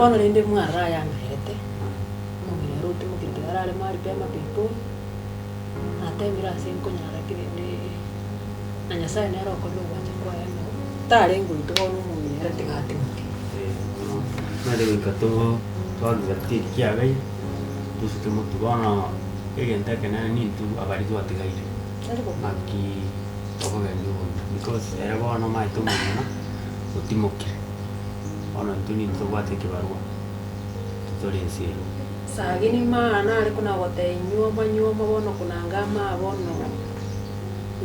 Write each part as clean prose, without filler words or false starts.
Bono rende mwarora aya ang'aerete, omong'ina ere otimokire tiga arare mahali pema peponi, natemire ase nkonyara ki rende na Nyasaye nere okorire ogwancha kwaye ng'a tarenge oito bono omong'ina ere tiga atimoke. Nare goika too twarure eki kiabeire, tosuke motwe bono egento ekenene nintwe abaria twatigaire, Tari bobe. naki tokogendia obogima because ere bono omanyete omong'ina otimokire, bono intwe nintwe tobwate ekebarua, totore ense eye. Sagini maa nare kona gotebia nyuoma nyuoma bono konanga amaa bono,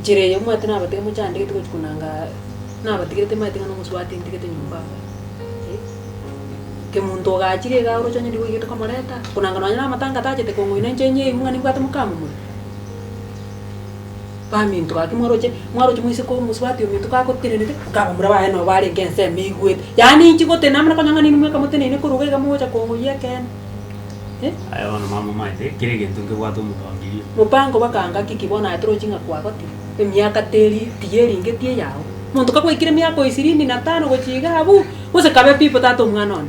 nchera eye omanyete nabatige mochandegete gochia konanga nabatigerete maete ng'a na omosubati ntigete nyomba igaa eh. Kemunto ogachire igaa oroche onye ndigoigete komoreta, konanga nonye na amatanga tachete kong'oina inche nyeigu ng'a nimbwate mokamomura. Baminto gaki mwaroche, mwaroche moiseke omosubati ominto gagotenenete, nkabamura baye nabo barenge ensemo eigwete, yaani inche gotenena amo nakonya ng'a ninwe mweka moteneine korwa iga iga mogocha kong'oyia ekeene eh. Aye bono mama omanyete, kera egento nkebwate omopangilio. Mopango baka ngaki ki bono aye torochi ng'a kwagotire, emiaka teri tiyeringetie eyao. Monto kagwaikire emiaka o ishirini na tano gochia iga abwo, gose kabe pipo tata omwana one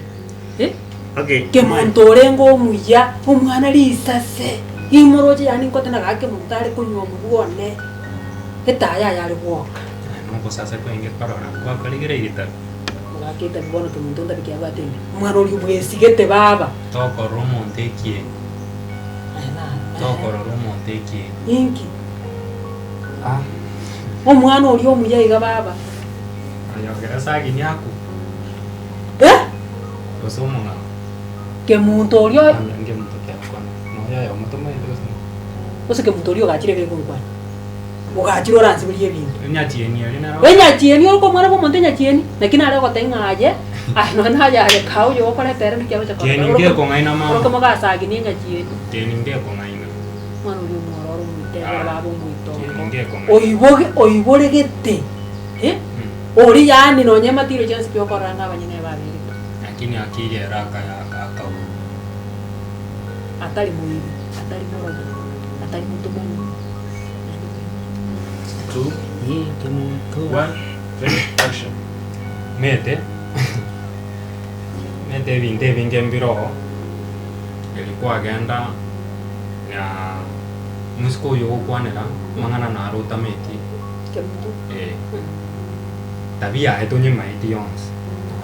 eh. Okay, Kemonto orenge omuya, omwana risase, imoroche yaani nkotena gaki kemonto are konywa omobua one, etaya aye are gwoka. Aye nogosasa kwenge korora gwakorigereiri tabi. Mogaka etabi bono kemonto ntabi kiabwate ime, omwana oria bwesigete baba. Tokorora omonto ekieni. Aye naro. Tokorora omonto ekieni. Inki? Omwana oria omuya iga baba. Aye ogere sagini akwe. Eh! Gose omong'ao. Kemunto oria Ande nkemunto kiakwana. Noyo oyomo tomaete gose ng'o? Gose kemunto oria ogachire iga gonkwana. Ogachire oransiberie ebinto. Enyachieni eria nero. Enyachieni ore komwana bw'omonto enyachieni, naki nare ogotebia ng'a aye, aye nonya naye aye kaa oyo okoreta ere naki agocha Kieni korora. ngekong'aina mama. Oroke mogasagini enyachieni. Kieni ngekong'aina. Omwana oria omwororo omoitebere baba omoitongo. Kieni ngekong'aina. Oiboge oiboregete eh, oria yaani nonya ematiro chionsi pi okorora ng'a abanyene babegetwe. Lakini akili ere akaurwa. Atari moibi, atari morogi, atari motomani, naende Two, one, ready, action. Mete, mete ebinto ebinge mbire oo, erio kwagenda na mosike oywo ogokwanera, amang'ana naro otameti, Kemunto. eh, tabia yaye tonyemaeti yonsi,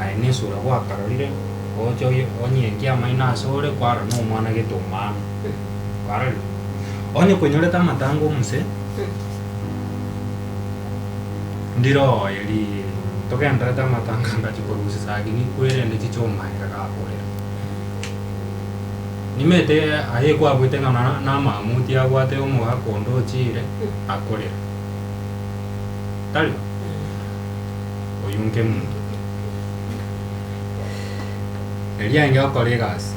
aye na esura gwakarorire, oche oye onyenkie amaino asore kwarora na omwana gete omwana, kwarorire? Onye kwenyorete amatanga omose, ndire oye riiii togenderete amatanga ngachia korusia sagini kwerende chiche omaega gakorera. Nimete aye kwabwete ng'a na na amamuti abwate omogaka onde ochire akorera, tari bo? Oyio nkemunto. Erio aenge gokora egasi,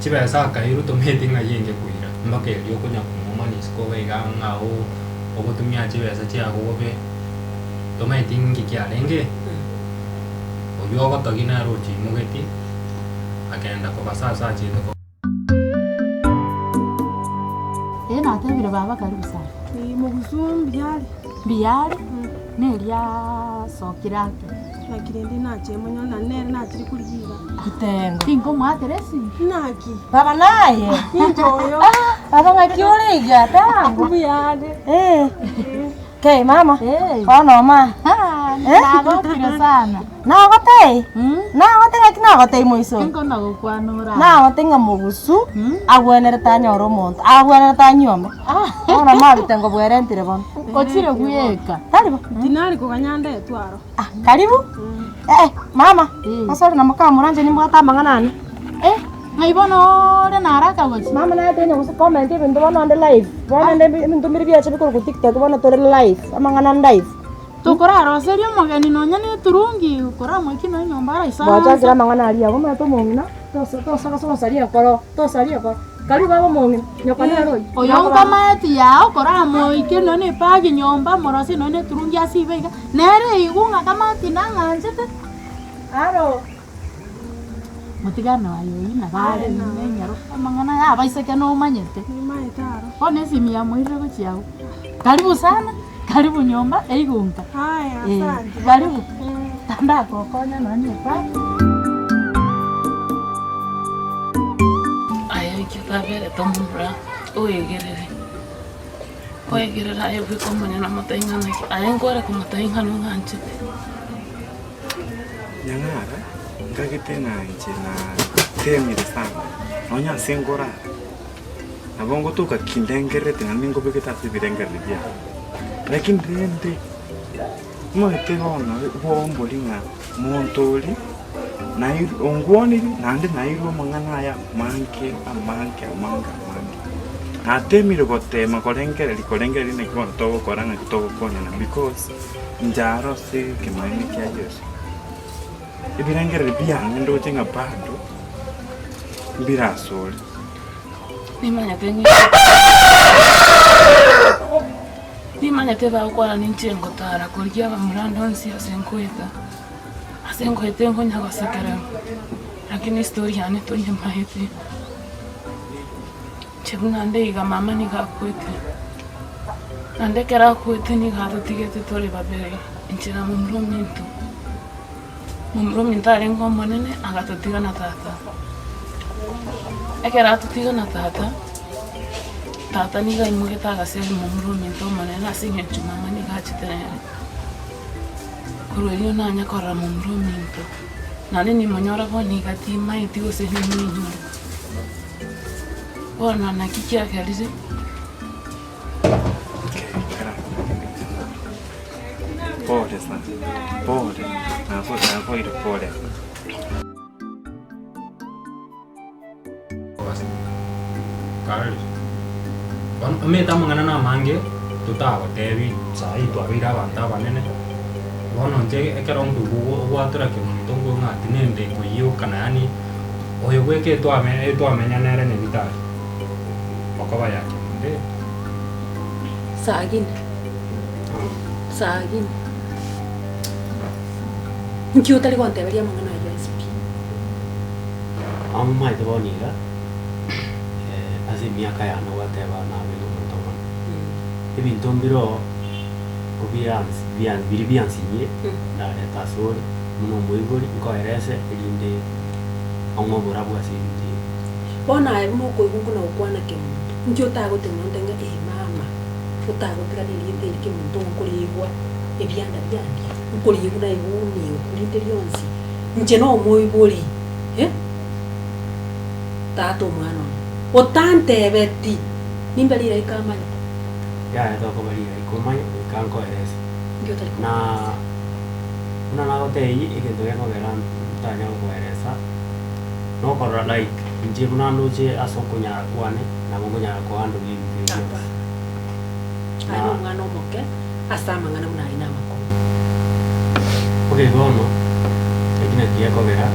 chibesa akairwa tomanyeti ng'ai enge koira, mpaka erio okonya komwomana isiko iga iga ng'a oo ogotumia chibesa chiago bobe, tomanyeti nki kiarenge, oywo ogotogia nere ochiimogetie, akagenda kobasa ase achiete ko. Ee natebire baba karibu sana. Ee mogusu mbuya are. Mbuya are, neria asokire ake. Naki rende nachire monyore naende nere nachire korigia iga. Bitengo. Tinkomoakera esimi. Naki? Baba naye? Ninche oyo. Baba ng'aki ore iga tango? Mbuya are. Eh. Kei mama. Eh. Bono oma. Nagokire sana. Nagotei? Nagote ng'aki nagotei moiso? Inkona gokwana ore. Nagote ng'a mogusu agwenerete anyore omonto, agwenerete anyuome. Bono mabitengo bwerentire bono. Ochire bweka. Tari bo? Tinari koganya ndetwe aro. Ah, karibu. Eh, mama, osore na mokamura inche nimbwate amang'ana ane. Eh, ng'ai bono ore naraka gochia? Mama naye tonya gose comment ebinto bono onde live. Bono onde ebinto mbire biacha bikorokwa tiktok bono tore live, amang'ana live. Tokoraroseria omogeni nonya ne eturungi, koramoikie nonya enyomba araisanse. Gwachakire amang'ana aria abwo omanyete omong'ina, tosa tosa gosaria enkoro, tosaria enkoro. Karibu baba omong'ina, nyoko nere oyio. Oyo nkamaeti yao koramoikie nonya ne ebagi nyomba, morosie nonya ne eturungi ase ibe iga, nere eigwe ng'a kamati nang'anchete. Aro. Motigane aye oyio nabo are nenyaro, amang'ana aya abaiseke nomanyete. Nimaete aro. Bono esimi yamoirire gochia agwo. Karibu sana, karibu nyomba eigunka. Haya, Eh, asante. karibu. Tandagokonya nonya ne ebagi. Naki otaberete omomura oegerere, oegerere aye bweka omonyene omotebi ng'a naki, aye nkware komotebia ng'a nong'anchete. Nyang'ara, nkagete ng'a inche natemire sana, nonya ase nkorara, nabo ngotoka kindengererete naende nkobegete ase ebirengererio biane. Lakini rende, omanyete bono bwombori ng'a monto oria nairwe ongwanire naende nairwe amang'ana aya amange amange amange amange. Natemire gotema korengereria korengereria naki bono togokora naki togokonyana because inche aro ase ekemanyererio kia Yeso, ebirengererio biane ndoche ng'a bado mbirasore. Nimanyete ng'a nimanyete bagokwana ninche ngotara korigia abamura ande onsi ase nkoeta, ase nkoeta nkonya gosekererwa, lakini estory yane tonyemaete. Inche buna nde iga mama nigo akwete, naende ekero akwete nigo atotigete tore babere, inche na momura ominto. Momura ominto arenge omonene agatotiga na tata. Ekero atotiga na tata, tata nigo aimogete agaseria momura ominto omonene ase eng'encho mama nigo achete nere. Korwa erio nanya korora momura ominto, naende nimonyore bono iga timaeti gose nimoinyore. Bono naki kiagerire? Pole sana, pole, nakoire pole. Karorire. Bono omanyete amang'ana na amange totagotebi saii twabeire abanto abanene, bono inche ekero nkoigwa ogwatora kemonto nkoigwa ng'a tinende koyioka na yaani oyo bweka etwame etwamenya nere nyagitari, okoba ya kemonto eh. Sagini, sagini, nki otari gonteberia amang'ana ayio onsi pi? Amaete bono iga, ase emiaka yane gwateba nabeire omonto omonene. Ebinto mbire oo, kobiansi bia biria biansinyire, ndarete asore, buna omoibori, nkoerese erinde ong'e oborabu ase ebinto ebi. Bono aye buna okoigwa buna gokwana kemonto, nki otagotenena onte ng'a ee mama, otagotiga na erieta eri kemonto nkoriigwa ebianda biange, nkoriigwa naigwa omioku rinde rionsi, inche na omoibori eh, tata omwana one, otantebeti nimbe rilaika amanye. Yaya tokoba rilaika omanye goika nkoerese. Nki otari Na koeresa? buna nagotebie egento gekogera ntanya gokoeresa, nokorora like inche buna ndoche ase okonyara kwane, nabo nkonyara kohandle ebinto ebi bionsi. Hapana. Aye Na nomwana omoke ase amang'ana buna aria namakong'u. Okay bono, eki naki gekogera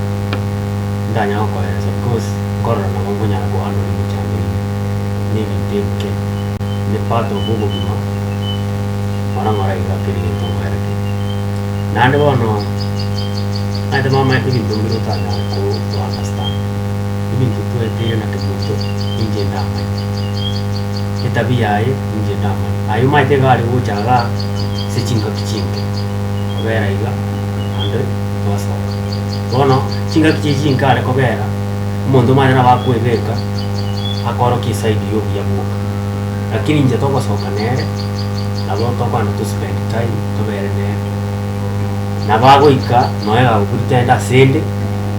ntanya gokoeresa because nkorora nabo nkonyara kohandle emechando eywo, na ebinto ebike, ne part of obogima, ng'ora ng'ora iga kera egento nkoera kere. Naende bono, omanyete mama ebinto mbire otanyare ko to understand, ebinto twaeteire na kemonto, inche ndamanye, etabia yaye inche ndamanye. Aye omanyete iga are gocha igaa ase chingaki chinke, kobera iga naende twasoka. Bono chingaki chiria chinke are kobera, omonto omanyete nabo akoebeka, akorokia eside ya obuya bwoka. Lakini inche togosoka nere, nabo tokogenda to spend time tobere nere. Nabo agoika nonya gagopretend asende,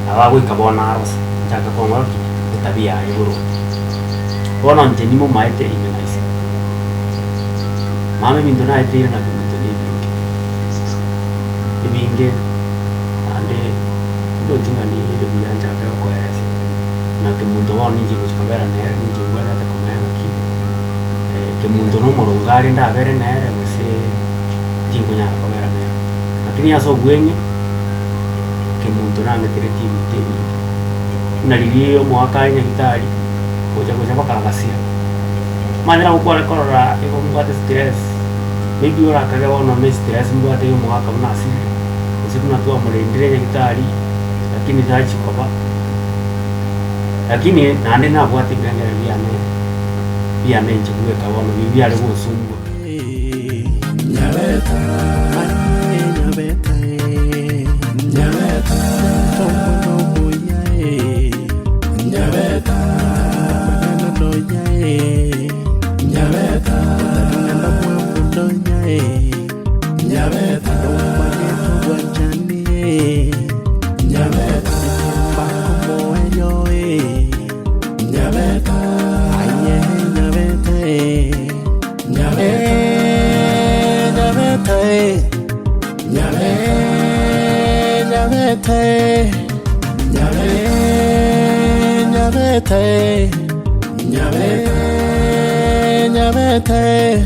nabo agoika bono arose, nchake kong'orokia etabia yaye boronge. Bono inche nimomaete ime na isiko. Mama ebinto naeteire nabio ebinto na ebinge, ebinge naende ndoche ng'a nere buya nchake gokoeresa, naki omonto bono ninche ngochia kobera nere, ninche mbwenerete komanya ng'aki kemonto na omoronge are ndabere nere gose tinkonyara kobera nere. Lakini ase obweng'e, kemonto nang'eteretie ebinto ebinge, buna riria omogaka are nyagetari, gocha gocha mpaka agasira. Omanyete nabo kware korora igo mbwate stress, maybe orakage bono ne stress mbwate ya omogaka buna asirire, gose buna twamorendire nyagetari, lakini tachi koba. Lakini naende nabwate ebirengererio biane, biane inche bweka bono biria biare gonsumbua. Nyabeta, nyabeta, nyabeta, nyabeta. Nyabete,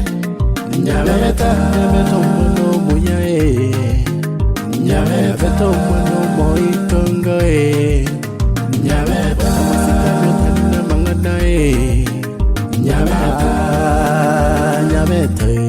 Nyabete, Nyabete omwana omuya eh. Nyabete omwana omoitongo eh. Nyabete omosikani otari na amang'ana eh. Nyabete, Nyabete.